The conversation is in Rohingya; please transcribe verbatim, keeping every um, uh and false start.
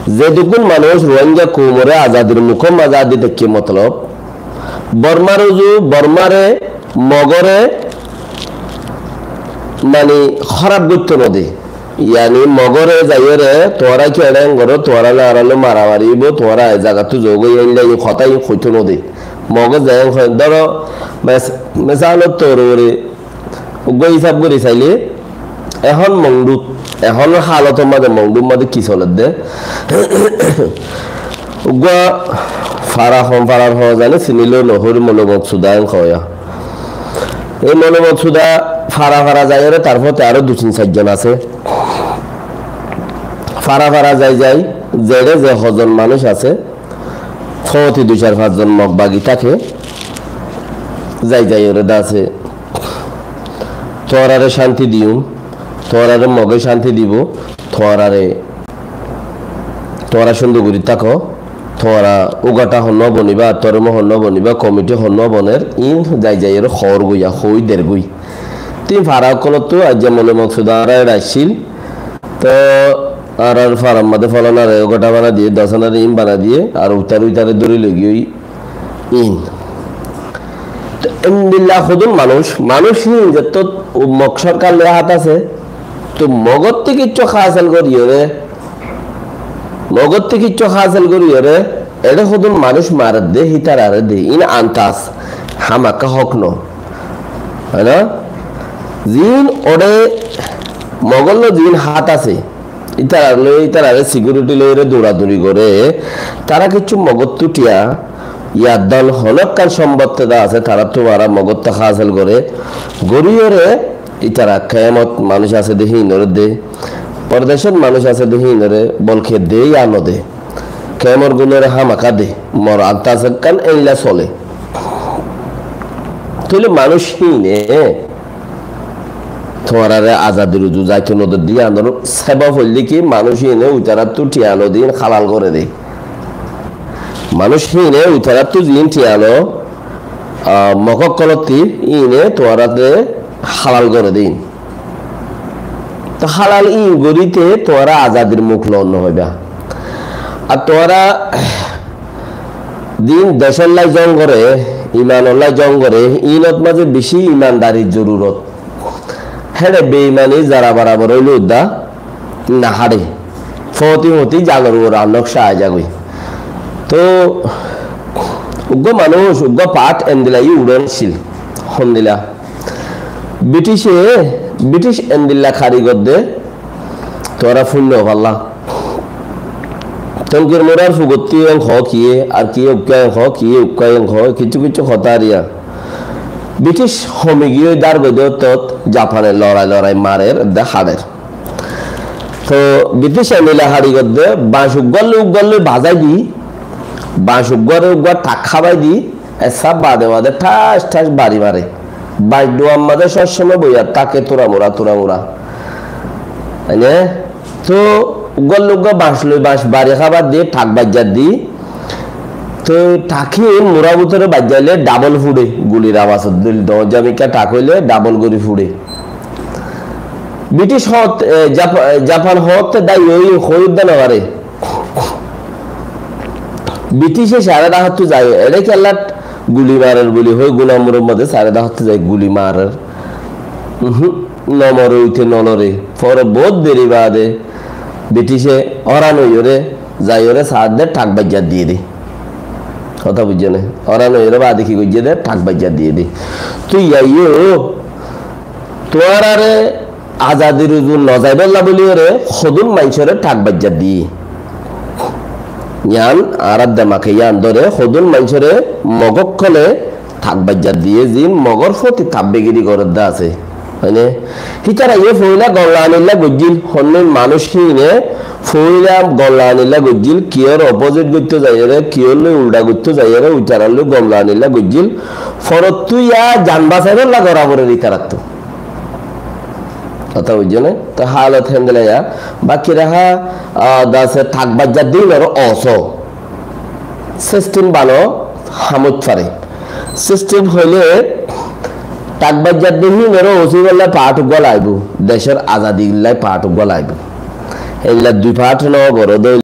Zedukkún manúic Ruáingga koumoré azadir mukómma azadi táikke motolob, Bormar uzu, Bormare, Mogore, mani, hóraf goittó node. Yáni Mogore zaiyóre, tuáñra ki eçé goró, tuáñra loi añára loi maramari óibo, tuáñra e zagattú zogói, éilla e hotá e hoitó node. Mogor zaiyóre, dóro, mes-, mesalor torore, uggwá hísab gorí sailé, ehón Mongdut, ehón halotor mazé Mongdut mazé ki soledde? Uggwá fara hon, farar hon zane, siniló nohóri Mole Moksuda en hoóya. Ei Mole Moksuda fara fara zaiyóre, tar fóte aró dui tin sair zon asé. Fara fara zai zai, zeçé ze hozon manúic asé, fóti dui sair fañs zon Mog bagi táke, zai zaiyóre dase, tuáñrare cánti diyum, tuáñrare Moge cánti dibo, tuáñrare, tuáñra cúndor gorí táko, tuáñra ugathá honnúa boniba, torimo honnúa boniba, komiti honnúa boner, in zai zaiyóre hoór goiya, hoói der goi. Tin fara ókkolottu aijja Mole Moksuda añára eçé accíl, to añárar farar mazé folanare ugathá bana diye, dosanare in bana diye, ar uitare uitare dóri loi giyói in. To endilla hodún manúic, manúic hín zettót Mog sorkar loi hát asé, to Mogottú kiccú hásil goríyore, Mogottú kiccú hásil goríyore, eçé hodún manúic maredde, hítarare de, in antas, hámakká hók no. Hoi na? Ziín óre Mogor loi ziín hát asé, ítarar loi, ítarare sikiuriti loiyóre duñraduñri goré, tará kiccú Mogottú thiañ, yar dán honókkan sombotteda asé, taráttu mara Mogottú hásil goré, goríyore, ítara kemot manúic asé de híinoré de, pordecót manúic asé de híinoré, bolke de yá no de. Kemor gunóre hámaká de, mor antas ekkán éilla solé. Tóile manúic híine tuáñrare azadir uzu zaito nodedde yíanor sebab óilde ki, manúic híine uitaráttu thiañ lodin halal goré de. Manúic híine uitaráttu ziín thiañ lo, ah, Mog ókkolottí híine tuáñrare halal goré de. Tó halal íin goríte tuáñra azadir muk loon no hoibá. Ar tuáñra din decólla zong goré, imanolla zong goré, íinot mazé bicí imandarir zorurot. Héçe beimani zara barabor óile udda no háçe. Fóti fóti zanor uore ar nokca ai zagói. Tó uggwá manúic, uggwá part endilla yó uçón accíl. Hondilla? Britice, British endilla karigor de, tuáñra fúinno falla. Tonkir Murar fugottí en hoó kiyé, ar kiyé ukká en hoó, kiyé ukká en hoó, kissú kissú hotá ar yá. British homi giyói dár goidé ottót Japane lorai lorai marer, edde haçer. Tó British endilla hari goddé, bañc uggwá loi uggwá loi bazai di, bañc uggwáre uggwá thak hábai di, essa bade bade thac thac bari mare. Bañc duar mazé sob somoi boiya táke turamura turamura. Ene? Tó uggwá loi uggwá bañc loi bañc bari hábar di, thak baijjar di. Tó thak hín mura bútore baijjaile double fuçe, gulir abas dil do zamikka thak óile double gorí fuçe. British hoót, e, Jap-, e, Japan hoótte dái ói hoói udda no fare. Britice sare dháhattú zai, eçé kellat guli marer buli hoi, Gunamuror modde sare dháhattú zai guli marer. Uhum, no more, uite no lore. Fore bout deri bade Britice óran óiyore, zaiyore saádde thak baijjar diyé de. Hotá buijjó né? Óran óiyore bade ki goijjé de? Thak baijjar diyé de. Tui yaiyó, tuáñrare azadir uzu no zaibolla buliyóre hodún maincóre thak baijjar diyé. Yián añárar demake yián dóre, hodún maincóre Mog ókkole thak baijjar diyé, ziín Mogor fóti tabbegiri goredde asé. Hoine? Hítara ye foila gomla anilla goijjíl, honne manúic híine foila gomla anilla goijjíl, kiyór opposite goittó zaiyóre, kiyór loi uldha goittó zaiyóre, uitarar loi gomla anilla goijjíl, forottú ya jan basaibólla gora forer ítarattú. Hotá buijjó né? Tó halot héndilla ya. Baki raha, ah, dase thak baijjar de híinor oso. System bano hamot fare. System hoile thak baijjar de híinor oso bolla part uggwá laibo. Decor azadi illai part uggwá laibo. Héndilla dui part no goro de